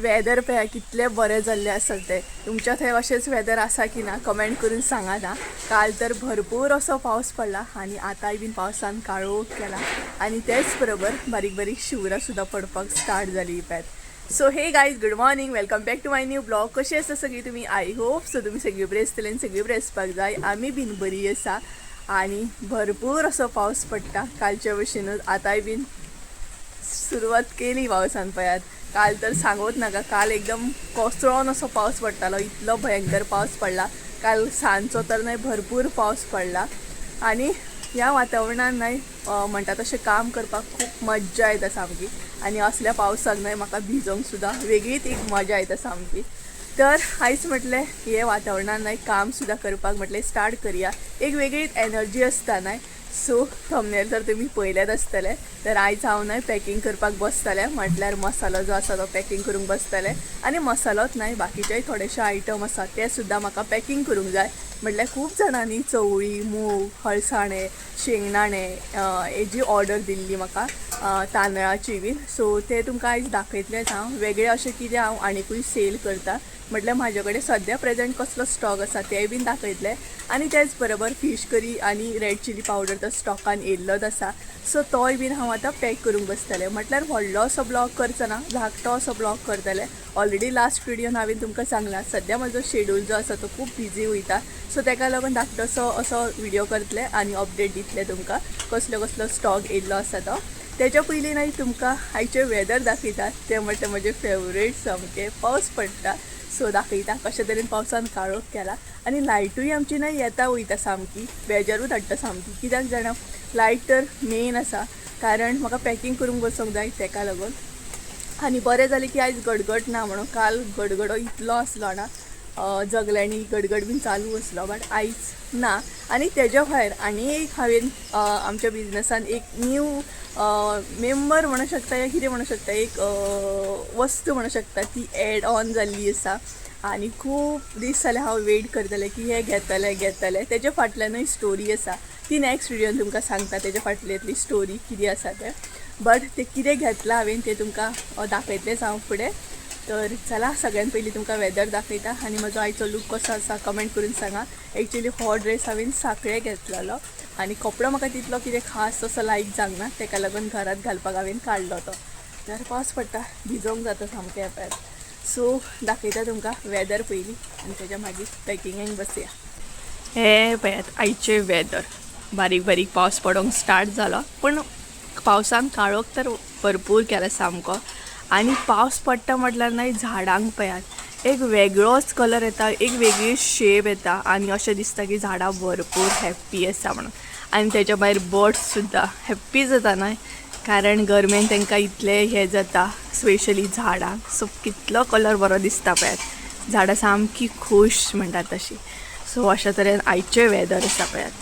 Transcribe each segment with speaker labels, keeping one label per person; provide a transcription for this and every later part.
Speaker 1: Weather पळया कितलें बरें जाल्लें आसा तें. तुमच्या थंय अशेंच वेदर आसा की ना कमेंट करून सांगा ना. काल तर भरपूर असो पावस पडला आनी आतांय बीन पावसान काळोख केला आनी तेच बरोबर बारीक बारीक शिवरां सुद्दां पडपाक स्टार्ट जाली पळयात. So hey guys, good morning, welcome back to my new vlog. कशी आसा सगळी तुमी? I hope so तुमी सगळी बरी आसतली आनी सगळी बरी आसपाक जाय. आमी बीन बरी आसा आनी भरपूर असो पावस पडटा कालच्या भशेनूच. आतांय बीन सुरवात केली पावसान पळयात. काल तर सांगूच नाका, काल एकदम कोसळोन असो पावस पडटालो, इतलो भयंकर पावस पडला काल सांजचो तर न्हय भरपूर पावस पडला. आनी ह्या वातावरणान न्हय म्हणटा तशें काम करपाक खूब मज्जा येता सामकी. आनी असल्या पावसाक न्हय म्हाका भिजोंक सुद्दां वेगळीच एक मजा येता सामकी. तर आयज म्हटलें हे वातावरणान न्हय काम सुद्दां करपाक म्हटलें स्टार्ट करया, एक वेगळीच एनर्जी आसता न्हय. सो थंबनेल तर तुमी पळयल्यात आसतले. तर आयज हांव न्हय पॅकींग करपाक बसतलें, म्हटल्यार मसालो जो आसा तो पॅकींग करूंक बसतलें. आनी मसालोच न्हय, बाकीचेय थोडेशे आयटम आसा ते सुद्दां म्हाका पॅकींग करूंक जाय. म्हटल्यार खूब जाणांनी चवळी, मूग, हळसाणे, शेंगदाणे हेजी ऑर्डर दिल्ली म्हाका, तांदळाची बीन. सो ते तुमकां आयज दाखयतलेंच हांव. वेगळें अशें कितें हांव आनिकूय सेल करता, म्हटल्यार म्हाजे कडेन सद्या प्रेजेंट कसलो स्टॉक आसा तें बीन दाखयतलें. आनी तेच बरोबर फीश करी आनी रेड चिली पावडर तर स्टॉकान येयल्लोच आसा, सो तोय बीन हांव आतां पॅक करूंक बसतलें. म्हटल्यार व्हडलो असो ब्लॉग करचो ना, धाकटो असो ब्लॉग करतलें. ऑलरेडी लास्ट व्हिडियोन हांवें तुमकां सांगलां सद्या म्हजो शेड्यूल जो आसा तो खूब बिजी वयता. सो तेका लागून धाकटोसो असो व्हिडियो करतलें आनी अपडेट दितलें तुमकां कसलो कसलो स्टॉक येयल्लो आसा तो. तेच्या पयलीं न्हय तुमकां आयचें वेदर दाखयता, तें म्हटल्यार म्हजें फेवरेट सामकें. पावस पडटा सो दाखयता कशे तरेन पावसान काळोख केला. आनी लायटूय आमची न्हय येता वयता सामकी, बेजारूच हाडटा सामकी. कित्याक जाणा, लायट तर मेन आसा, कारण म्हाका पॅकींग करूंक बसोंक जाय तेका लागून. आनी बरें जालें की आयज गडगड ना म्हणून. काल गडगडो इतलो आसलो ना, जगल्यांनी गडगड बीन चालू आसलो, बट आयज ना. आनी तेज्या भायर आनी एक हांवें आमच्या बिजनसान एक न्यू मेंबर म्हणू शकता या कितें म्हणू शकता, एक वस्तू म्हणू शकता, ती एड ऑन जाल्ली आसा. आनी खूब दीस जाले हांव वेट करतलें की हें घेतलें घेतलें. तेज्या फाटल्यानूय स्टोरी आसा, ती नॅक्स्ट व्हिडियोन तुमकां सांगता तेज्या फाटल्यांतली स्टोरी कितें आसा तें. बट तें कितें घेतलां हांवें तें तुमकां दाखयतलेंच हांव फुडें. तर चला सगळ्यान पयलीं तुमकां वेदर दाखयता. आनी म्हजो आयचो लूक कसो आसा कमेंट करून सांगा. एक्चुली हो ड्रेस हांवें सांखळे घेतलेलो आनी कपडो म्हाका तितलो कितें खास तसो लायक जावंक ना, तेका लागून घरांत घालपाक हांवें काडलो तो. तर पावस पडटा, भिजोंक जाता सामकें पळयात. सो दाखयता तुमकां वेदर पयलीं आनी तेज्या मागीर पॅकिंगेक बसया. हे पळयात आयचें वेदर, बारीक बारीक पावस पडोंक स्टार्ट जालो, पूण पावसान काळोख तर भरपूर केला सामको. आनी पावस पडटा म्हटल्यार न्हय झाडांक पळयात एक वेगळोच कलर येता, एक वेगळी शेप येता आनी अशें दिसता की झाडां भरपूर हॅप्पी आसा म्हणून. आनी तेच्या भायर बर्ड्स सुद्दां हॅप्पी जाता न्हय, कारण गरमेन तांकां इतलें हें जाता, स्पेशली झाडांक. सो कितलो कलर बरो दिसता पळयात, झाडां सामकी खूश म्हणटात तशी. सो अशा तरेन आयचें वेदर आसा पळयात,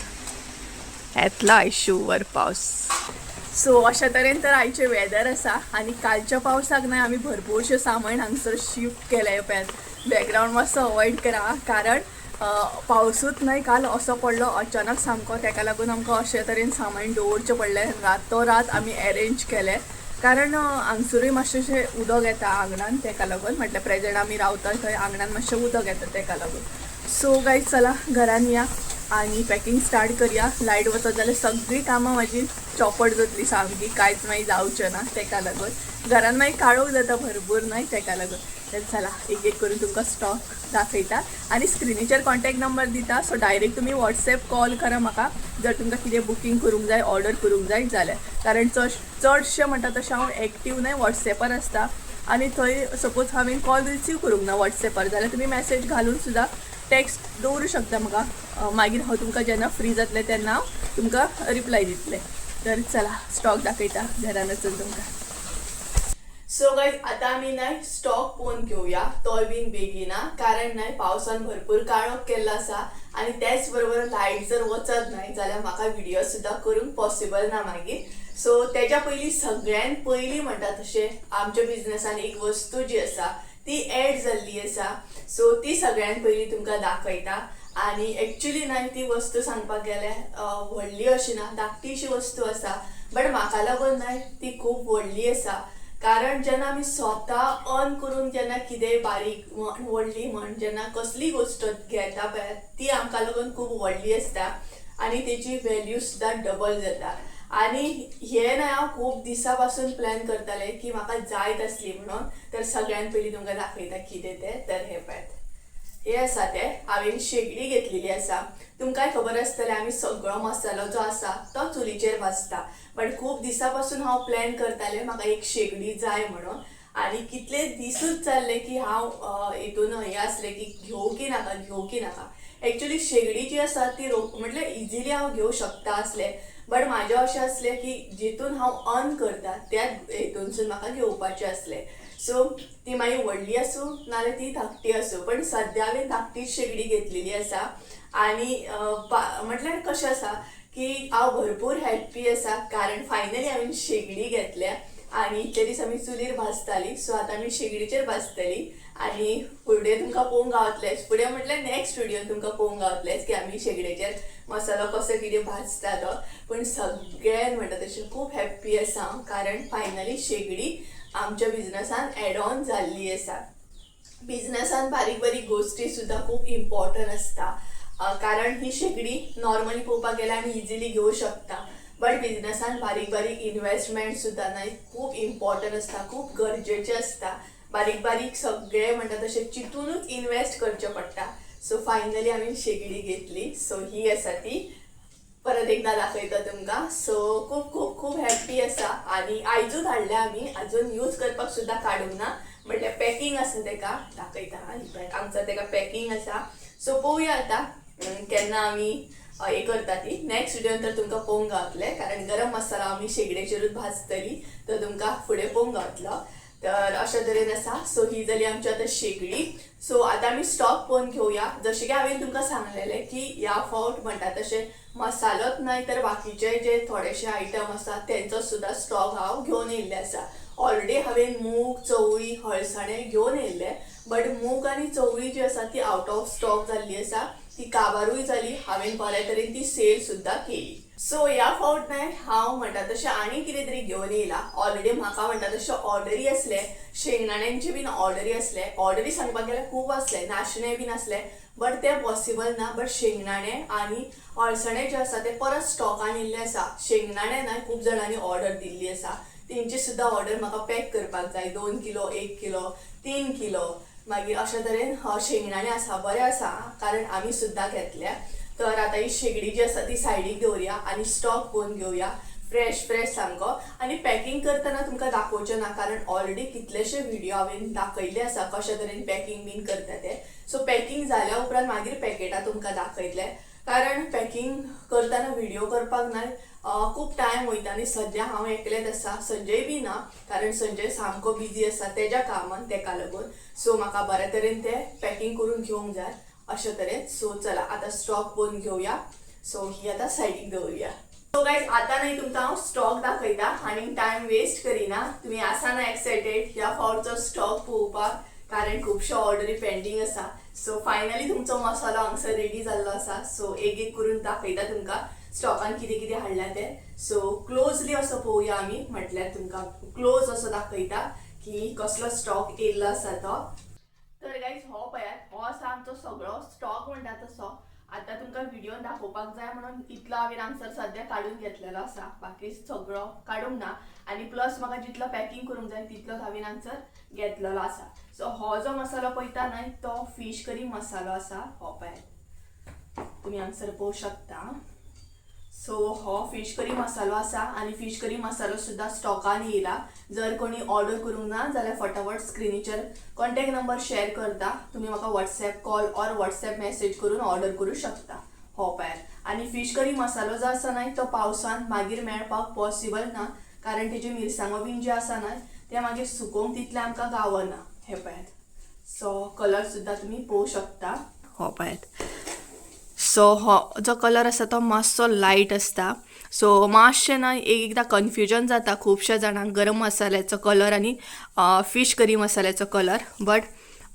Speaker 1: येतलो आयज शुवर पावस. सो अशा तरेन तर आयचें वेदर आसा. आनी कालच्या पावसाक न्हय आमी भरपूरशें सामान हांगसर शिफ्ट केलें पळयात. बॅकग्रावंड मातसो अवॉयड करा, कारण पावसूच न्हय काल असो पडलो अचानक सामको, तेका लागून आमकां अशे तरेन सामान दवरचें पडलें. रातो रात आमी एरेंज केलें, कारण हांगसरूय मातशें उदक येता आंगणान, तेका लागून. म्हटल्यार प्रेजेंट आमी रावता थंय आंगणान मातशें उदक येता तेका लागून. सो गायज चला घरान या आनी पॅकिंग स्टार्ट करया. लायट वचत जाल्यार सगळीं कामां म्हाजी चौपट जातली सामकी, कांयच मागीर जावचें ना तेका लागून. घरान मागीर काळोख जाता भरपूर न्हय तेका लागून. तर चला एक एक करून तुमकां स्टॉक दाखयता आनी स्क्रिनीचेर कॉन्टॅक्ट नंबर दिता. सो डायरेक्ट तुमी वॉट्सॅप कॉल करा म्हाका जर तुमकां कितें बुकींग करूंक जाय, ऑर्डर करूंक जाय जाल्यार. कारण चडशें म्हणटा तशें हांव एक्टीव न्हय वॉट्सॅपार आसता आनी थंय सपोज हांवें कॉल रिसीव करूंक ना वॉट्सॅपार जाल्यार तुमी मॅसेज घालून सुद्दां टॅक्स्ट दवरूं शकता म्हाका. मागीर हांव तुमकां जेन्ना फ्री जातलें तेन्ना हांव तुमकां रिप्लाय दितलें. तर चला स्टॉक दाखयता घरान वचून तुमकां. सो गायज आतां आमी न्हय स्टॉक पळोवन घेवया, तोय बीन बेगिना, कारण न्हय पावसान भरपूर काळोख केल्लो आसा आनी तेच बरोबर लायट जर वचत न्हय जाल्यार म्हाका व्हिडियो सुद्दां करूंक पॉसिबल ना मागीर. सो तेच्या पयलीं सगळ्यान पयलीं म्हणटा तशें आमच्या बिजनसान एक वस्तू जी आसा ती एड जाल्ली आसा. सो ती सगळ्यान पयलीं तुमकां दाखयता. आनी एक्चुली न्हय ती वस्तू सांगपाक गेल्यार व्हडली अशी ना, धाकटीशी वस्तू आसा, बट म्हाका लागून न्हय ती खूब व्हडली आसा. कारण जेन्ना आमी स्वता अर्न करून जेन्ना कितेंय बारीक म्हण व्हडली म्हण जेन्ना कसली गोश्ट घेता पळय, ती आमकां लागून खूब व्हडली आसता आनी तेची व्हॅल्यू सुद्दां डबल जाता. आनी हें न्हय हांव खूब दिसां पासून प्लॅन करतालें की म्हाका जायत आसली म्हणून. तर सगळ्यान पयलीं तुमकां दाखयता कितें तें. तर हें पळयात, हे आसा ते हांवें शेगडी घेतलेली आसा. तुमकांय खबर आसतलें आमी सगळो मसालो जो आसा तो चुलीचेर भाजता, बट खूब दिसां पासून हांव प्लॅन करतालें म्हाका एक शेगडी जाय म्हणून. आनी कितले दिसूच जाल्ले की हांव हितून हें आसलें की घेवं की नाका, घेवं की नाका. एक्चुली शेगडी जी आसा ती म्हटल्यार इजिली हांव घेवं शकता आसलें, बट म्हाजें अशें आसलें की जितून हांव अर्न करता त्या हितूनसून म्हाका घेवपाचें आसलें. सो ती मागीर व्हडली आसूं नाल्यार ती धाकटी आसूं, पण सद्या हांवें धाकटीच शेगडी घेतलेली आसा. आनी म्हटल्यार कशें आसा की हांव भरपूर हॅप्पी आसा, कारण फायनली हांवें शेगडी घेतल्या. आनी इतले दीस आमी चुलीर भाजताली, सो आतां आमी शेगडीचेर भाजतली. आनी फुडें तुमकां पळोवंक गावतलेंच, फुडें म्हटल्यार नॅक्स्ट व्हिडियोन तुमकां पळोवंक गावतलेंच की आमी शेगडेचेर मसालो कसो कितें भाजता तो. पूण सगळ्यान म्हणटा तशें खूब हॅप्पी आसा हांव, कारण फायनली शेगडी आमच्या बिजनसान एड ऑन जाल्ली आसा. बिजनसान बारीक बारीक गोश्टी सुद्दां खूब इम्पॉर्टंट आसता, कारण ही शेगडी नॉर्मली पळोवपाक गेल्यार आमी इजिली घेवं शकता, बट बिजनसान बारीक बारीक इनवेस्टमेंट सुद्दां न्हय खूब इम्पॉर्टंट आसता, खूब गरजेचें आसता. बारीक बारीक सगळें म्हणटा तशें चिंतुनूच इनवेस्ट करचें पडटा. सो फायनली हांवें शेगडी घेतली. सो ही आसा ती, परत एकदां दाखयता तुमकां. सो खूब खूब खूब हॅप्पी आसा. आनी आयजूच हाडल्या आमी, अजून यूज करपाक सुद्दां काडूंक ना, म्हटल्यार पॅकींग आसा तेका दाखयता. आनी आमचो तेका पॅकींग आसा. सो पळोवया आतां केन्ना आमी हें करता ती. नॅक्स्ट व्हिडियोन तर तुमकां पळोवंक गावतलें, कारण गरम मसाला आमी शेगडेचेरूच भाजतली, तर तुमकां फुडें पळोवंक गावतलो. तर अशा तरेन आसा. सो ही जाली आमची आतां शेगडी. सो आतां आमी स्टॉक पळोवन घेवया. जशें की हांवें तुमकां सांगलेलें की ह्या फावट म्हणटा तशें मसालोच न्हय तर बाकीचे जे थोडेशे आयटम आसा तेंचो सुद्दां स्टॉक हांव घेवन येयल्ले आसा. ऑलरेडी हांवें मूग, चवळी, हळसाणे घेवन येयल्ले, बट मूग आनी चवळी जी आसा ती आवट ऑफ स्टॉक जाल्ली आसा, ती काबारूय जाली. हांवें बऱ्या तरेन ती सेल सुद्दां केली. सो ह्या फावट न्हय हांव म्हणटा तशें आनी कितें तरी घेवन येयला. ऑलरेडी म्हाका म्हणटा तशें ऑर्डरी आसले, शेंगदाण्यांची बीन ऑर्डरी आसले. ऑर्डरी सांगपाक गेल्यार खूब आसले, नाशणे बीन आसले, बट ते पॉसिबल ना. बट शेंगदाणे आनी अळसणे जे आसा ते परत स्टॉकान येयल्ले आसा. शेंगदाणे न्हय खूब जाणांनी ऑर्डर दिल्ली आसा, तेंची सुद्दां ऑर्डर म्हाका पॅक करपाक जाय. 2 किलो, 1 किलो, 3 किलो, मागीर अशा तरेन शेंगदाणे आसा, बरें आसा, कारण आमी सुद्दां घेतल्या. तर आतां ही शेगडी जी आसा ती सायडीक दवरया आनी स्टॉक पळोवन घेवया फ्रेश फ्रेश सामको. आनी पॅकींग करतना तुमकां दाखोवचें ना, कारण ऑलरेडी कितलेशे व्हिडियो हांवें दाखयल्ले आसा कशे तरेन पॅकींग बीन करता ते. सो पॅकींग जाल्या उपरांत मागीर पॅकेटां तुमकां दाखयतले, कारण पॅकींग करतना व्हिडियो करपाक ना खूब टायम वयता. आनी सद्या हांव एकलेंच आसा, संजय बी ना, कारण संजय सामको बिजी आसा तेज्या कामान, तेका लागून. सो म्हाका बऱ्या तरेन ते पॅकींग करून घेवंक जाय अशे तरेन. सो चला आतां स्टॉक पळोवन घेवया. सो ही आतां सायडीक दवरुया. सो गायज आतां न्हय तुमकां हांव स्टॉक दाखयता आनी टायम वेस्ट करिना. तुमी आसा ना एक्सायटेड ह्या फावटचो स्टॉक पळोवपाक, कारण खुबश्यो ऑर्डरी पेंडींग आसा. सो फायनली तुमचो मसालो हांगसर रेडी जाल्लो आसा. सो एक एक करून दाखयता तुमकां स्टॉकान कितें कितें हाडलां तें. सो क्लोजली असो पळोवया आमी, म्हटल्यार तुमकां क्लोज असो दाखयता की कसलो स्टॉक येयल्लो आसा तो. तर गायज हो पळयात, हो आसा आमचो सगळो स्टॉक म्हणटा तसो. आतां तुमकां व्हिडियोन दाखोवपाक जाय म्हणून इतलो हांवें हांगसर सद्या काडून घेतलेलो आसा, बाकी सगळो काडूंक ना. आनी प्लस म्हाका जितलो पॅकींग करूंक जाय तितलोच हांवें हांगसर घेतलेलो आसा. सो हो जो मसालो पळयता न्हय तो फीश करी मसालो आसा. हो पळयात, तुमी हांगसर पळोवंक शकता. सो हो फिश करी मसालो आसा आनी फिश करी मसालो सुद्दां स्टॉकान येयला. जर कोणी ऑर्डर करूंक ना जाल्यार फटाफट स्क्रिनीचेर कॉन्टॅक्ट नंबर शेअर करता, तुमी म्हाका WhatsApp call or WhatsApp message करून ऑर्डर करूं शकता. हो पळयात. आनी फिश करी मसालो जो आसा न्हय तो पावसान मागीर मेळपाक पॉसिबल ना, कारण तेज्यो मिरसांगो बीन ज्यो आसा न्हय ते मागीर सुकोवंक तितलें आमकां गावना. हे पळयात. सो कलर सुद्दां तुमी पळोवंक शकता. हो पळयात. सो हो जो कलर आसा तो मातसो लायट आसता. सो मातशें न्हय एक एकदां कन्फ्युजन जाता खुबश्या जाणांक गरम मसाल्याचो कलर आनी फीश करी मसाल्याचो कलर, बट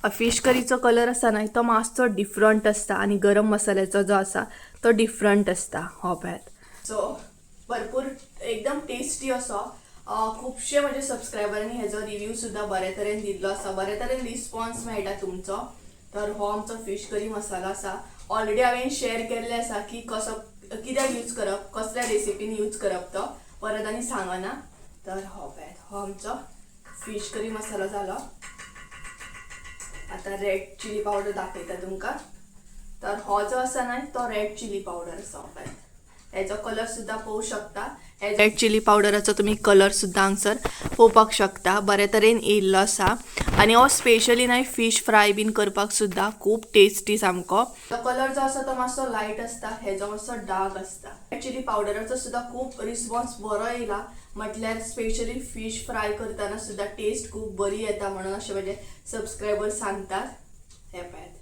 Speaker 1: फीश करीचो कलर आसा न्हय तो मातसो डिफरंट आसता आनी गरम मसाल्याचो जो आसा तो डिफरंट आसता. हो पळयात. सो भरपूर एकदम टेस्टी असो खुबशे म्हजे सबस्क्रायबरांनी हेजो रिव्यू सुद्दां बरे तरेन दिल्लो आसा, बरे तरेन रिस्पॉन्स मेळटा तुमचो. तर हो आमचो फिश करी मसालो आसा. ऑलरेडी हांवें शेअर केल्ले आसा की कसो कित्याक यूज करप, कसल्या रेसिपीन यूज करप तो परत आनी सांगना. तर हो पळयात हो आमचो फिश करी मसालो जालो. आतां रेड चिली पावडर दाखयता तुमकां. तर हो जो आसा न्हय तो रेड चिली पावडर आसा. पळयात हेजो कलर सुद्दां पळोवंक शकता. रेड चिली पावडराचो तुमी कलर सुद्दां हांगसर पळोवपाक शकता, बरे तरेन येयल्लो आसा. आनी हो स्पेशली न्हय फिश फ्राय बीन करपाक सुद्दां खूब टेस्टी सामको. तो कलर जो आसा तो मातसो लायट आसता, हेजो मातसो डार्क आसता. रेड चिली पावडराचो सुद्दां खूब रिस्पॉन्स बरो येयला, म्हटल्यार स्पेशली फिश फ्राय करतना सुद्दां टेस्ट खूब बरी येता म्हणून अशें म्हजे सबस्क्रायबर सांगतात. हे पळयात.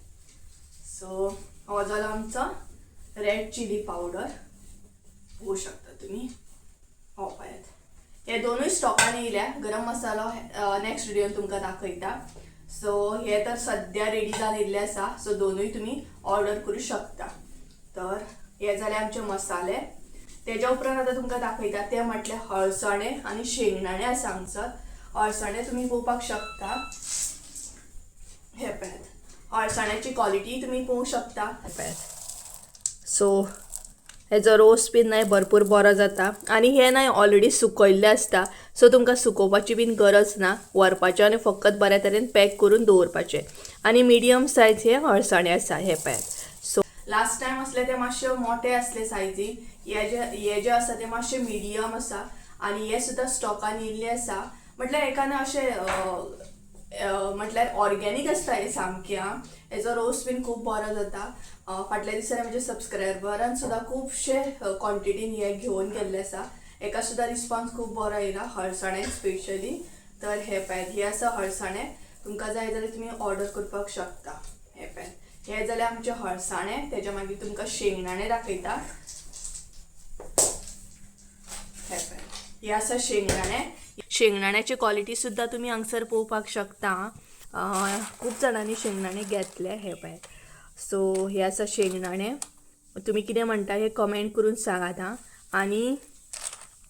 Speaker 1: सो हो जालो आमचो रेड चिली पावडर, पळोवंक शकता तुमी. हो पळयात हे दोनूय स्टॉकान येयल्या. गरम मसालो नेक्स्ट व्हिडियोन तुमकां दाखयता. सो हे तर सद्या रेडी जावन येयल्ले आसा. सो दोनूय तुमी ऑर्डर करूं शकता. तर हे जाले आमचे मसाले. तेज्या उपरांत आतां तुमकां दाखयता ते म्हटल्यार हळसाणे आनी शेंगदाणे आसा हांगसर. हळसाणे तुमी पळोवपाक शकता. हे पळयात हळसाण्याची क्वॉलिटी तुमी पळोवंक शकता. हे पळयात. सो हेजो रोस बीन न्हय भरपूर बरो जाता आनी हे न्हय ऑलरेडी सुकयल्ले आसता. सो तुमकां सुकोवपाची बीन गरज ना, व्हरपाचें आनी फकत बऱ्या तरेन पॅक करून दवरपाचें. आनी मिडियम सायज हे हळसाणे आसा. हे पळयात. सो लास्ट टायम आसले ते मातशे मोठे आसले सायजीन, हे जे आसा ते मातशे मिडियम आसा. आनी हे सुद्दां स्टॉकान येयल्ले आसा. म्हटल्यार एका न्हय अशें म्हटल्यार ऑर्गेनीक आसता हे सामकें. आं, हेजो रोस बीन खूब बरो जाता. फाटल्या दिसांनी म्हजे सबस्क्रायबरान सुद्दां खुबशे क्वॉन्टिटीन हे घेवन गेल्ले आसा. हेका सुद्दां रिस्पॉन्स खूब बरो येयला हळसाणे स्पेशली. तर हे पळयात हे आसा हळसाणे. तुमकां जाय जाल्यार तुमी ऑर्डर करपाक शकता. हे पळयात हे जाले आमचे हळसाणे. तेज्या मागीर तुमकां शेंगदाणे दाखयता. हे पळयात हे आसा शेंगदाणे. शेंगदाण्याची क्वॉलिटी सुद्दां तुमी हांगसर पळोवपाक शकता. खूब जाणांनी शेंगदाणे घेतले. हे पळयात. सो हे आसा शेंगदाणे. तुमी कितें म्हणटा हे कमेंट करून सांगात. आं, आनी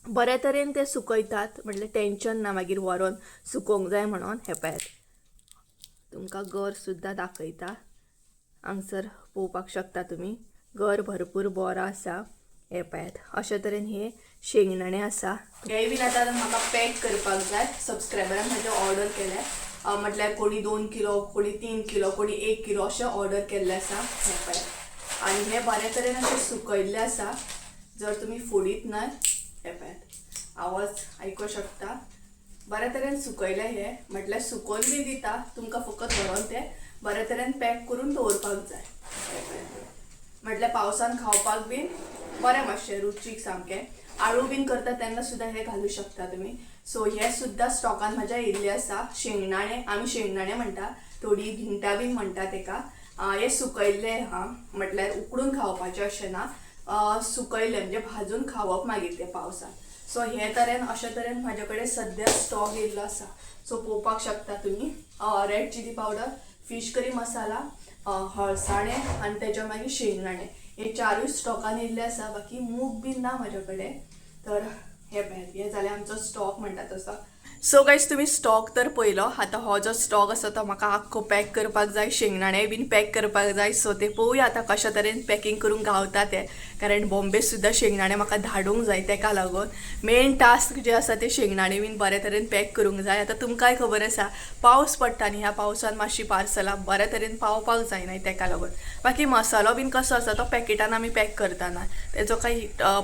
Speaker 1: बऱ्या तरेन ते सुकयतात, म्हटल्यार टेंशन ना मागीर व्हरोन सुकोवंक जाय म्हणून. हे पळयात तुमकां गर सुद्दां दाखयता. हांगसर पळोवपाक शकता तुमी, गर भरपूर बरो आसा. हे पळयात अशे तरेन हे शेंगदाणे आसा. हे बीन आतां म्हाका पॅक करपाक जाय. सबस्क्रायबरान म्हाजे ऑर्डर केले, म्हटल्यार कोणी 2 किलो, कोणी 3 किलो, कोणी 1 किलो अशें ऑर्डर केल्लें आसा. हे पळयात. आनी हे बरे तरेन अशें सुकयल्लें आसा. जर तुमी फोडीत न्हय, हे पळयात आवाज आयकूंक शकता. बऱ्या तरेन सुकयलें हे, म्हटल्यार सुकोवन बी दिता तुमकां, फकत व्हरोन ते बऱ्या तरेन पॅक करून दवरपाक जाय. हे पळयात म्हटल्यार पावसान खावपाक बीन बरें मातशें रुचीक सामकें. आळू बीन करता तेन्ना सुद्दां हे घालूं शकता तुमी. सो हे सुद्दां स्टॉकान म्हाज्या येयल्ले आसा. शेंगदाणे, आमी शेंगदाणे म्हणटा, थोडी भिंगटां बीन म्हणटा तेका. हे सुकयल्ले हा, म्हटल्यार उकडून खावपाचें अशें ना, सुकयल्ले म्हणजे भाजून खावप मागीर ते पावसान. सो हे तरेन अशे तरेन म्हाजे कडेन सद्या स्टॉक येयल्लो आसा. सो पळोवपाक शकता तुमी red chilli powder, fish curry masala, हळसाणे आनी तेज्या मागीर शेंगदाणे, हे चारूय स्टॉकान येयल्ले आसा. बाकी मूग बीन ना म्हाजे कडेन. तर हे पळयात हे जालें आमचो स्टॉक म्हणटा तसो. सो गायज तुमी स्टॉक तर पळयलो. आतां हो जो स्टॉक आसा तो म्हाका आख्खो पॅक करपाक जाय, शेंगदाणे बीन पॅक करपाक जाय. सो ते पळोवया आतां कशा तरेन पॅकिंग करूंक गावता ते, कारण बॉम्बे सुद्दां शेंगदाणे म्हाका धाडूंक जाय. तेका लागून मेन टास्क जे आसा ते शेंगदाणे बीन बरे तरेन पॅक करूंक जाय. आतां तुमकांय खबर आसा पावस पडटा न्ही, ह्या पावसान मातशी पार्सलां बऱ्या तरेन पावपाक जायना, तेका लागून. बाकी मसालो बीन कसो आसा तो पॅकेटान आमी पॅक करतना तेजो कांय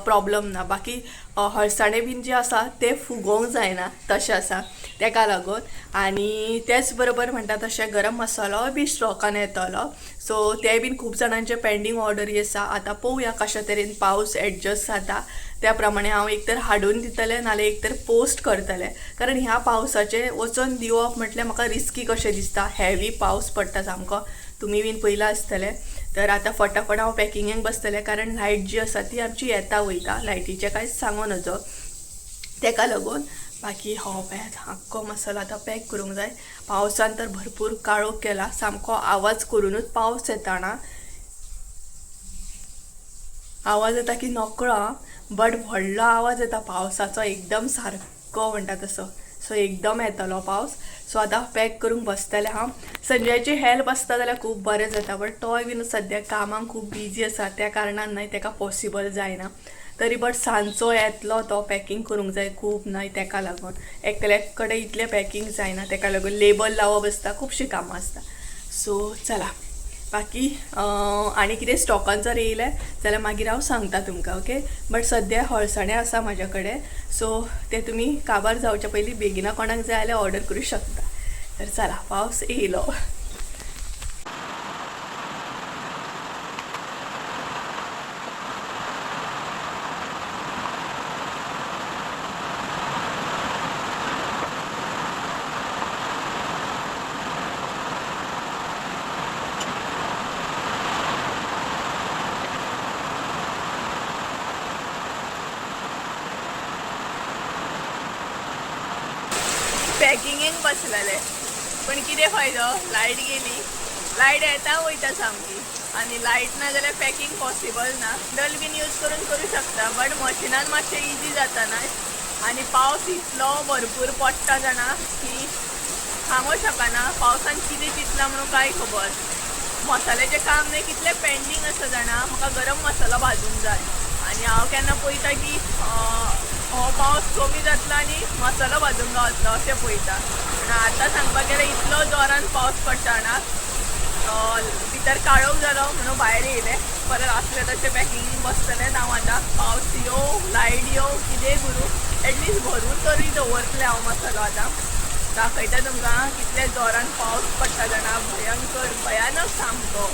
Speaker 1: प्रॉब्लम ना. बाकी हळसाणे बीन जे आसा ते फुगोवंक जायना तशें आसा, तेका लागून. आनी तेच बरोबर म्हणटा तशें गरम मसालो बी स्टॉकान येतलो. सो ते बीन खूब जाणांचे पेंडींग ऑर्डरी आसा. आतां पळोवया कशा तरेन पावस एडजस्ट जाता त्या प्रमाणे हांव एक तर हाडून दितलें नाल्यार एक तर पोस्ट करतलें, कारण ह्या पावसाचें वचोन दिवप म्हटल्यार म्हाका रिस्की कशें दिसता. हेवी पावस पडटा सामको, तुमी बीन पयलां आसतलें. तर आतां फटाफट हांव पॅकिंगेक बसतलें, कारण लायट जी आसा ती आमची येता वयता, लायटीचें कांयच सांगू नजो, तेका लागून. बाकी हो पळयात आख्खो मसालो आतां पॅक करूंक जाय. पावसान तर भरपूर काळोख केला, सामको आवाज करुनूच पावस येता ना, आवाज येता की नकळो, बट व्हडलो आवाज येता पावसाचो एकदम सारको. सामको म्हणटा तसो. सो एकदम येतलो पावस. सो आतां पॅक करूंक बसतलें हांव. संजयाची हेल्प आसता जाल्यार खूब बरें जाता, बट तोय बीन सद्याक कामाक खूब बिजी आसा, त्या कारणान न्हय ताका पॉसिबल जायना. तरी बट सांजचो येतलो तो, पॅकींग करूंक जाय खूब न्हय, ताका लागून एकल्याक कडेन इतलें पॅकींग जायना, ताका लागून लेबल लावप आसता, खुबशीं कामां आसता. सो चला बाकी आनी कितें स्टॉकान जर येयलें जाल्यार मागीर हांव सांगता तुमकां. ओके, बट सद्या हळसाणे आसा म्हाज्या कडेन, सो ते तुमी काबार जावच्या पयलीं बेगिना कोणाक जाय जाल्यार ऑर्डर करूं शकता. तर चला पावस येयलो. पॅकिंगेक बसलेले पण कितें फायदो, लायट गेली. लायट येता वयता सामकी, आनी लायट ना जाल्यार पॅकिंग पॉसिबल ना. डल बीन यूज करून करूं शकता, बट मशिनान मातशें इजी जाता ना. आनी पावस इतलो भरपूर पडटा जाणा की सांगू शकना. पावसान कितें चिंतलां म्हणून कांय खबर. मसाल्याचें काम न्हय कितलें पेंडींग आसा जाणा. म्हाका गरम मसालो भाजूंक जाय आनी हांव केन्ना पळयता की हो पावस कमी जातलो आनी मसालो भाजूंक गावतलो अशें पळयता. पूण आतां सांगपाक गेल्यार इतलो जोरान पावस पडटा जाणा, भितर काळोख जालो म्हणून भायर येयलें. परत आसलें तशें पॅकिंग बसतलें हांव आतां. पावस येवं लायट येवं कितेंय करूं, एटलिस्ट भरून तरी दवरतलें हांव मसालो. आतां दाखयता तुमकां कितले जोरान पावस पडटा जाणा, भयंकर भयानक सामको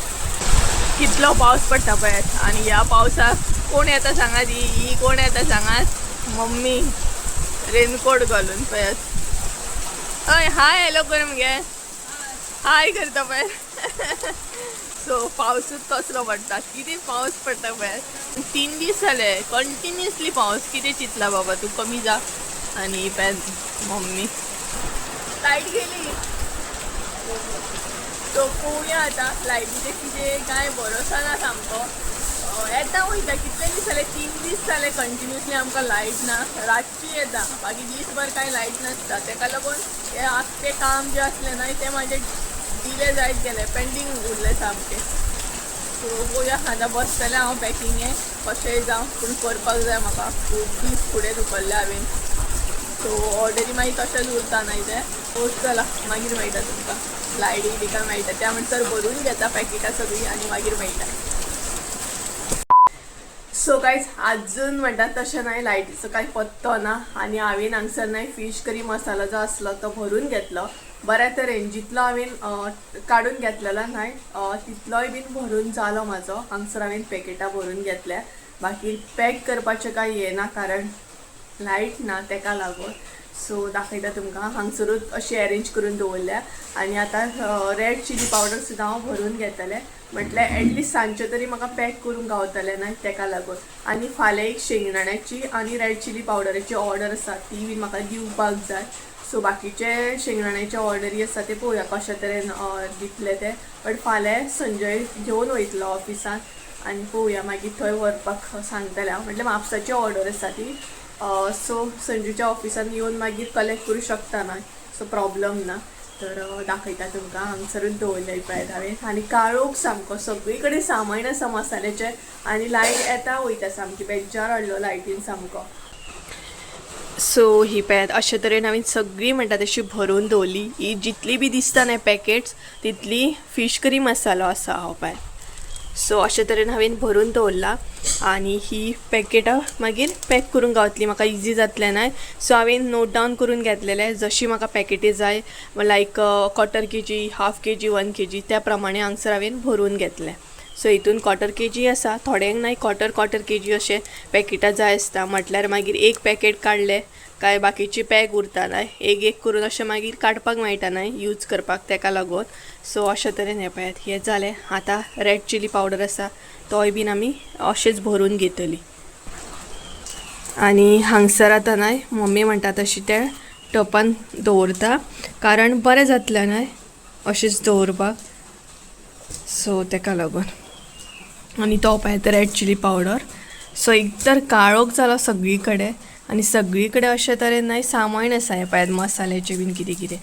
Speaker 1: कितलो पावस पडटा पळयात. आनी ह्या पावसाक कोण येता सांगात, ही कोण येता सांगात, मम्मी रेनकोट घालून पळयात. हय हाय हॅलो कर मगे, हाय करता पळय. सो पावसूच कसलो पडटा, कितें पावस पडटा पळयात. 3 दीस जाले कंटिन्युअसली पावस. कितें चिंतला बाबा तूं, कमी जा. आनी पळयात मम्मी लायट गेली. सो पळोवया आतां लायटीचें कितें, कांय भरोसा ना सामको. येता वयता कितले दीस जाले, 3 दीस जाले कंटिन्युअसली आमकां लायट ना. रातची येता, बाकी दीसभर कांय लायट नासता. ताका लागून हें आख्खें काम जें आसलें न्हय तें म्हाजें डिले जायत गेलें, पेंडींग उरलें सामकें. सो पळोवया आतां बसतलें हांव पॅकिंगेक, कशेंय जावं पूण करपाक जाय म्हाका. खूब दीस फुडें धुकल्ले हांवें. सो ऑर्डरी मागीर तशेंच उरता न्हय तें. सो चला मागीर मेळटा तुमकां, लायट येयली काय मेळटा. त्या म्हणसर भरून घेता पॅकेटां सगळीं आनी मागीर मेळटा. सो कांयच आजून म्हणटात तशें न्हय, लायटीचो कांय पत्तो ना. आनी हांवें हांगसर न्हय फीश करी मसालो जो आसलो तो भरून घेतलो. बऱ्या तरेन जितलो हांवें काडून घेतलेलो न्हय तितलोय बीन भरून जालो म्हाजो. हांगसर हांवें पॅकेटां भरून घेतल्या, बाकी पॅक करपाचें कांय येना कारण लायट ना तेका लागून. सो दाखयता तुमकां हांगसरूच अशी अरेंज करून दवरल्या. आनी आतां रेड चिली पावडर सुद्दां हांव भरून घेतलें, म्हटल्यार एटलिस्ट सांजचें तरी म्हाका पॅक करूंक गावतलें न्हय तेका लागून. आनी फाल्यां एक शेंगदाण्याची आनी रेड चिली पावडराची ऑर्डर आसा, ती बी म्हाका दिवपाक जाय. सो बाकीचे शेंगदाण्याचे ऑर्डरी आसा ते पळोवया कशे तरेन दितले ते. बट फाल्यां संजय घेवन वयतलो ऑफिसान आनी पळोवया मागीर थंय व्हरपाक सांगतलें हांव. म्हटल्यार म्हापसाची ऑर्डर आसा ती. सो संजूच्या ऑफिसान येवन मागीर कलेक्ट करूं शकता न्हय, सो प्रॉब्लम ना. तर दाखयता तुमकां हांगसरूच दवरले पळयात हांवें. आनी काळोख सामको, सगळी कडेन सामान आसा मसाल्याचें आनी लायट येता वयता सामकी, बेजार हाडलो लायटीन सामको. सो ही पळयात अशे तरेन हांवें सगळी म्हणटा तशी भरून दवरली. ही जितली बी दिसता न्हय पॅकेट्स तितली फीश करी मसालो आसा हो पळय. सो अशे तरेन हांवें भरून दवरला आनी ही पॅकेटां मागीर पॅक करूंक गावतली, म्हाका इजी जातलें न्हय. सो हांवें नोट डावन करून घेतलेलें जशी म्हाका पॅकेटी जाय, लायक 1/4 kg, 1/2 kg, 1 kg, त्या प्रमाणे हांगसर हांवें भरून घेतलें. सो हितून 1/4 kg आसा, थोड्यांक न्हय 1/4 kg अशें पॅकेटां जाय आसता. म्हटल्यार मागीर एक पॅकेट काडलें काय बाकीची पॅक उरता न्हय, एक एक करून अशें मागीर काडपाक मेळटा न्हय यूज करपाक, तेका लागून. सो अशें तरेन हें पळयात हें जालें. आतां रेड चिली पावडर आसा तोय बीन आमी अशेंच भरून घेतली. आनी हांगसर आतां न्हय मम्मी म्हणटा तशी ते टपान दवरता, कारण बरें जातलें न्हय अशेंच दवरपाक. सो तेका लागून. आनी तो पळयात रेड चिली पावडर. सो एक तर काळोख जालो सगळी कडेन आनी सगळी कडेन अशे तरेन न्हय सामान आसा हें पळयात मसाल्याचें बीन कितें कितें.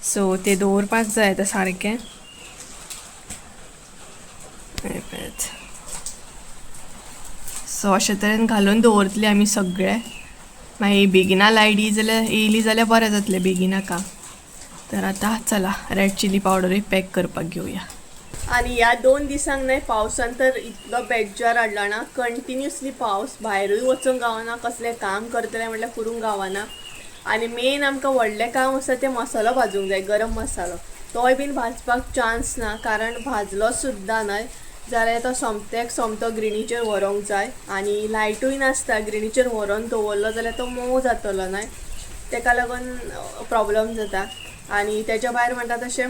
Speaker 1: सो ते दवरपाक जाय आतां सारकें. हें पळयात. सो अशे तरेन घालून दवरतले आमी सगळे. मागीर बेगिना लायट जाल्यार येयली जाल्यार बरें जातलें बेगिनाका. तर आतां चला रेड चिली पावडरूय पॅक करपाक घेवया. आनी ह्या 2 दिसांक न्हय पावसान तर इतलो बेजार हाडला ना, कंटिन्युअसली पावस, भायरूय वचूंक गावना, कसलें काम करतलें म्हटल्यार करूंक गावना. आनी मेन आमकां व्हडलें काम आसा तें मसालो भाजूंक जाय, गरम मसालो. तोय बीन भाजपाक चान्स ना, कारण भाजलो सुद्दां न्हय जाल्यार तो सोमत्याक सोमतो गिरणीचेर व्हरोंक जाय. आनी लायटूय नासता, गिरणीचेर व्हरोन दवरलो जाल्यार तो मोव जातलो न्हय, तेका लागून प्रॉब्लम जाता. आनी तेच्या भायर म्हणटा तशें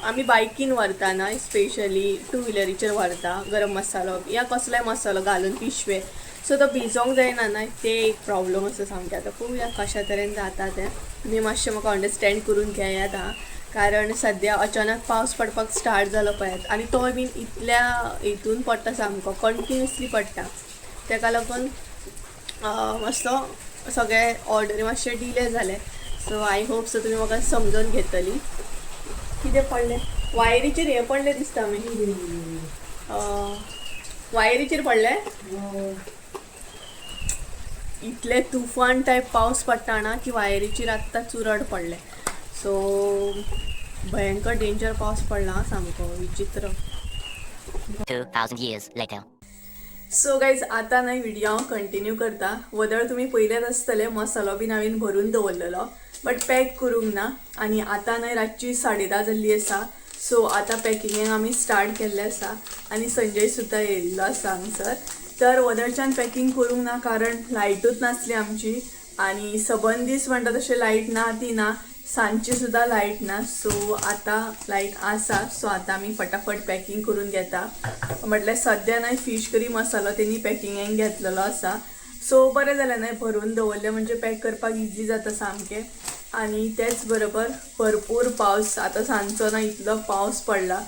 Speaker 1: आमी बायकीन व्हरता न्हय, स्पेशली टू व्हिलरीचेर व्हरता गरम मसालो या कसलोय मसालो घालून पिशवे. सो तो भिजोंक जायना न्हय, ते एक प्रॉब्लम आसा सामकें. आतां पळोवया कशा तरेन जाता तें. तुमी मातशें म्हाका अंडरस्टँड करून घेयात आं, कारण सद्या अचानक पावस पडपाक स्टार्ट जालो पळयात, आनी तोय बीन इतल्या हितून पडटा सामको कंटिन्युअसली पडटा. तेका लागून मातसो सगळे ऑर्डरी मातशे डिले जाले. सो I hope so तुमी म्हाका समजून घेतली. कितें पडलें वायरीचेर, हें पडलें दिसता आमी वायरीचेर पडलें. इतले तुफान टायप पावस पडटा ना की वायरीचेर आत्तां चुरड पडलें. सो भयंकर डेंजर पावस पडला सामको विचित्र.
Speaker 2: 2000 years later.
Speaker 1: So guys आतां न्हय व्हिडिओ हांव कंटिन्यू करता. वदळ तुमी पयलेच आसतले मसालो बीन हांवें भरून दवरलेलो, बट पॅक करूंक ना. आनी आतां न्हय रातची 10:30 जाल्ली आसा. सो आतां पॅकिंगेक आमी स्टार्ट केल्लें आसा आनी संजय सुद्दां येयल्लो आसा हांगसर. तर वदळच्यान पॅकिंग करूंक ना कारण लायटूच नासली आमची, आनी सबंद दीस म्हणटा तशें लायट ना ती ना, सांजची सुद्दां लायट ना. सो आतां लायट आसा, सो आतां आमी फटाफट पॅकिंग करून घेता. म्हटल्यार सद्या न्हय फीश करी मसालो तेणी पॅकिंगेक घेतलेलो आसा. सो बरें जालें न्हय भरून दवरलें म्हणजे पॅक करपाक इजी जाता सामकें. आनी तेच बरोबर भरपूर पावस आतां सांजचो ना, इतलो पावस पडला,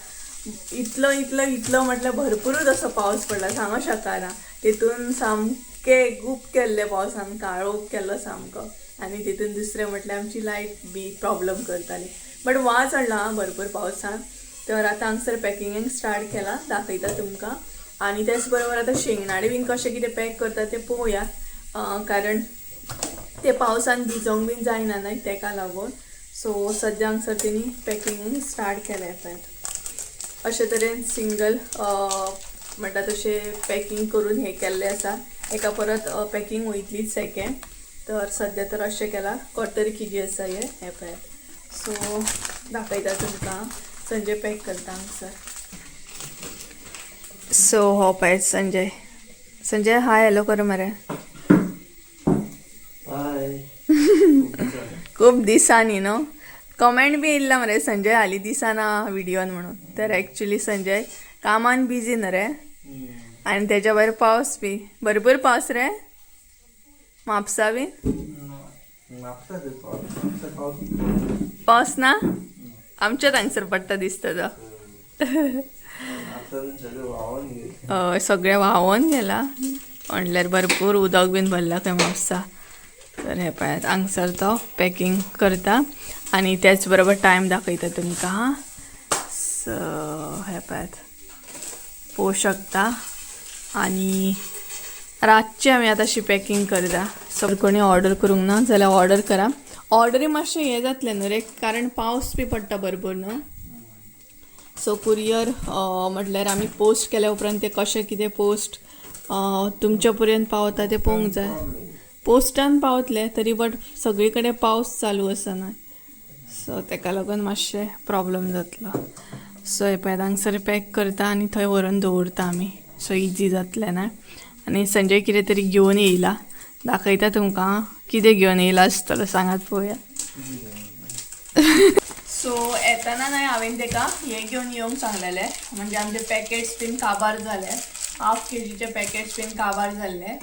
Speaker 1: इतलो इतलो इतलो म्हटल्यार भरपुरूच असो पावस पडला सांगू शकना. तितून सामकें गूप केल्लें पावसान, काळोख केल्लो सामको. आनी तितून दुसरें म्हटल्यार आमची लायट बी प्रॉब्लम करताली, बट वाज हाडला आं भरपूर पावसान. तर आतां हांगसर पॅकिंगेक स्टार्ट केला, दाखयता तुमकां. आनी तेच बरोबर आतां शेंगदाणे बीन कशें कितें पॅक करता तें पळोवया, कारण ते पावसान भिजोंक बीन जायना न्हय तेका लागून. सो सद्या हांगसर तेणी पॅकिंगेक स्टार्ट केलें पळयात. अशे तरेन सिंगल म्हणटा तशें पॅकिंग करून हें केल्लें आसा. एका परत पॅकिंग वयतलीच सेकेंड. तर सद्या तर अशें केलां. क्वॉर्टर केजी आसा हें, हें पळयात. सो दाखयता तुमकां संजय पॅक करता हांगसर. सो हो पळयात संजय. संजय हाय हॅलो कर मरे.
Speaker 3: हाय.
Speaker 1: खूब दिसांनी न्हू कमेंट बी येयल्ला मरे संजय हालीं दिसना व्हिडियोन म्हणून. तर एक्चुली संजय कामान बिजी न्हू रे, आनी तेज्या भायर पावस बी भरपूर पावस रे म्हापसा बी.
Speaker 3: म्हापसा पावस, पावस
Speaker 1: पावस ना आमच्या हांगसर पडटा दिसता तो.
Speaker 3: म्हापसा सगळें व्हांवोन गेलें.
Speaker 1: हय सगळें व्हांवोन गेला म्हणल्यार भरपूर उदक बीन भरला खंय म्हापसा. तर हे पळयात हांगसर तो पॅकिंग करता आनी तेच बरोबर टायम दाखयता तुमकां हां. सो हे पळयात पळोवंक शकता. आनी रातचें आमी आतां अशी पॅकिंग करता. सो कोणी ऑर्डर करूंक ना जाल्यार ऑर्डर करा. ऑर्डरी मातशें हें जातलें न्हू रे, कारण पावस बी पडटा भरपूर न्हू. सो कुरियर म्हटल्यार आमी पोस्ट केल्या उपरांत ते कशें कितें पोस्ट तुमच्या पर्यंत पावता तें पळोवंक जाय. पोस्टान पावतले तरी बट सगळी कडेन पावस चालू आसा न्हय, सो तेका लागून मातशें प्रॉब्लम जातलो. सो हे पळयात हांगसर पॅक करता आनी थंय व्हरून दवरता आमी. सो इजी जातलें न्हय. आनी संजय कितें तरी घेवन येयला, दाखयता तुमकां कितें घेवन येयला आसतलो सांगात पळोवया. सो येताना न्हय हांवें तेका हें घेवन येवंक सांगलेलें, म्हणजे आमचे पॅकेट्स बीन काबार जाले, हाफ केजीचे पॅकेट्स बीन काबार जाल्ले.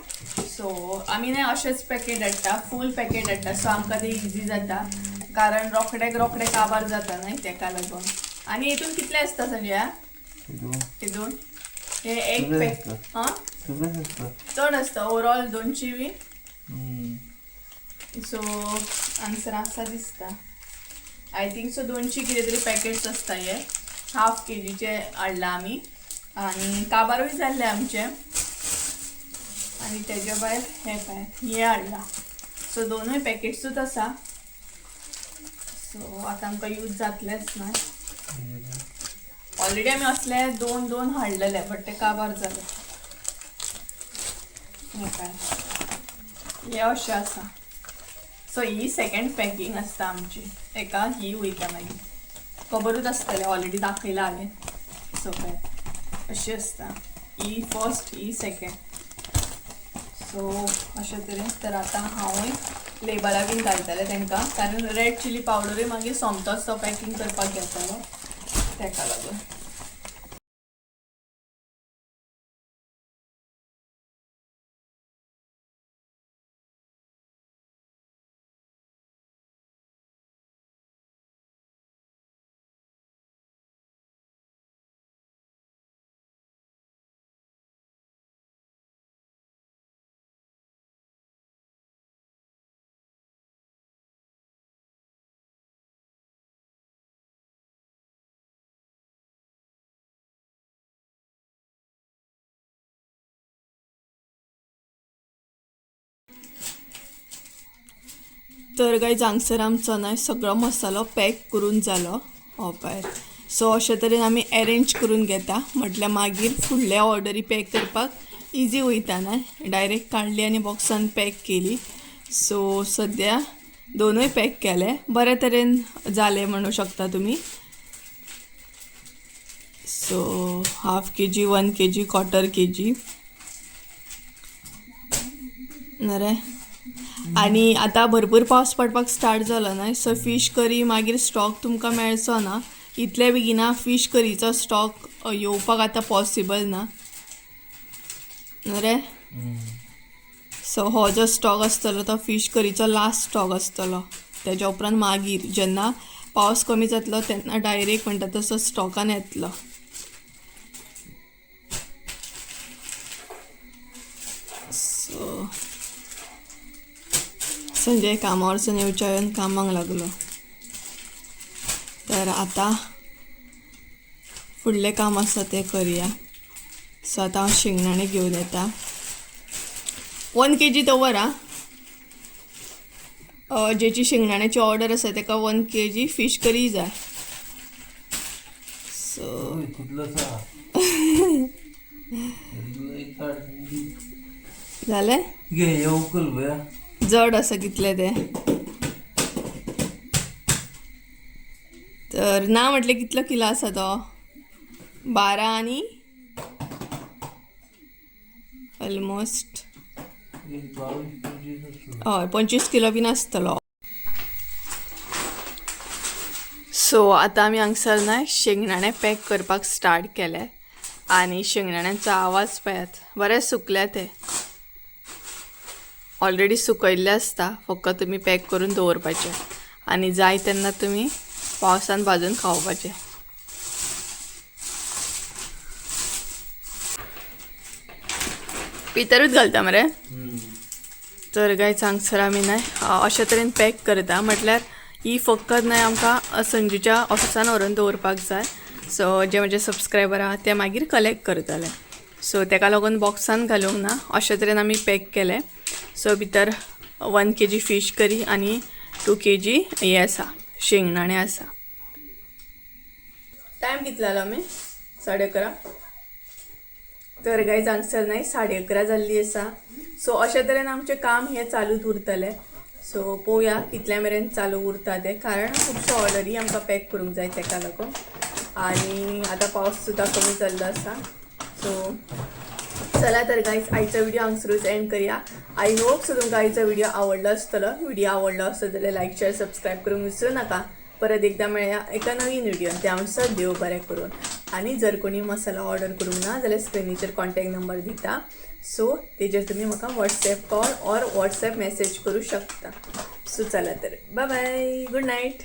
Speaker 1: सो आमी न्हय अशेंच पॅकेट हाडटा, फूल पॅकेट हाडटा. सो आमकां ते इजी जाता, कारण रोखडेक रोखडे काबार जाता न्हय तेका लागून. आनी हितून कितले आसता संजय? हितून हे एक पॅक हां चड आसता ओवरऑल 200 बी. सो हांगसर आसा दिसता. I think so 200 कितें तरी पॅकेट्स आसता हे. हाफ केजीचे हाडला आमी आनी काबारूय जाल्ले आमचे. आनी तेजे भायर हे पळय हे हाडला. सो दोनूय पॅकेट्सूच आसा. सो आतां आमकां यूज जातलेच ना. ऑलरेडी आमी असले दोन दोन हाडलेले बट ते काबार जाले. हे पळय हे अशें आसा. सो ही सेकंड पॅकिंग आसता आमची. एका ही वयता मागीर खबरूच आसतलें, ऑलरेडी दाखयला हांवें. सो पळय अशी आसता ही फर्स्ट, ही सेकंड. सो अशें तरेन तर आतां हांवूय लेबलां बीन घालतलें तांकां, कारण रेड चिली पावडरूय मागीर सोमतोच तो पॅकिंग करपाक घेतलो ताका लागून. तर गायज हांगसर आमचो न्हय सगळो मसालो पॅक करून जालो. हो पळय. सो अशे तरेन आमी एरेंज करून घेता, म्हटल्यार मागीर फुडल्या ऑर्डरी पॅक करपाक इजी वयता न्हय. डायरेक्ट काडली आनी बॉक्सान पॅक केली. सो सद्या दोनूय पॅक केले, बरे तरेन जाले म्हणू शकता तुमी. So half KG, 1 KG, quarter KG रे. आनी आतां भरपूर पावस पडपाक स्टार्ट जालो न्हय, सो फीश करी मागीर स्टॉक तुमकां मेळचो ना. इतले बेगिना फीश करीचो स्टॉक येवपाक आतां पॉसिबल ना रे. सो हो जो स्टॉक आसतलो तो फीश करीचो लास्ट स्टॉक आसतलो. तेज्या उपरांत मागीर जेन्ना पावस कमी जातलो तेन्ना डायरेक्ट म्हणटा तसो स्टॉकान येतलो. सो संजय कामावरसून येवच्या वेळान कामाक लागलो. तर आतां फुडलें काम आसा तें करया. सो आतां हांव शेंगदाणे घेवन येता. 1 केजी दवर आं. जेची शेंगदाण्याची ऑर्डर आसा ताका 1 केजी फीश करी जाय. सो जालें? जड आसा कितलें तें. तर ना म्हटलें कितलो किलो आसा तो? 12 आनी ऑलमोस्ट हय 25 किलो बीन आसतलो. सो आतां आमी हांगसर न्हय शेंगदाणे पॅक करपाक स्टार्ट केले आनी शेंगदाण्यांचो आवाज पळयात, बरे सुकल्या ते. ऑलरेडी सुकयल्ले आसता, फक्त तुमी पॅक करून दवरपाचे आनी जाय तेन्ना तुमी पावसान भाजून खावपाचे. भितरूच घालता मरे. तर गायज हांगसर आमी न्हय अशे तरेन पॅक करता, म्हटल्यार ही फकत न्हय आमकां संजूच्या ऑफिसान व्हरून दवरपाक जाय. सो जे म्हजे सबस्क्रायबर आहा ते मागीर कलेक्ट करतले. सो ताका लागून बॉक्सान घालूंक ना, अशे तरेन आमी पॅक केले. सो भितर 1 केजी फीश करी आनी 2 केजी हे आसा शेंगदाणे आसा. टायम कितलो जालो आमी? 11:30. तर गायज हांगसर न्हय 11:30 जाल्ली आसा. सो अशे तरेन आमचें काम हें चालूच उरतलें. सो पळोवया कितल्या मेरेन चालू उरता तें, कारण खुबश्यो ऑर्डरी आमकां पॅक करूंक जाय ताका लागून. आनी आतां पावस सुद्दां कमी जाल्लो आसा. सो चला तर गायज आयचो व्हिडिओ हांगसरूच एंड करया. I hope so तुमकां आयचो व्हिडिओ आवडलो आसतलो. व्हिडिओ आवडलो आसत जाल्यार लायक शेअर सबस्क्रायब करूंक विसरूं नाका. परत एकदा मेळया एका नवीन व्हिडियोन. त्या म्हणसर देव बरें करून. आनी जर कोणी मसाला ऑर्डर करूंक ना जाल्यार स्क्रिनीचेर कॉन्टॅक्ट नंबर दिता. सो तेजेर तुमी म्हाका WhatsApp call or WhatsApp message करूं शकता. सो चला तर बाय बाय, गूड नायट.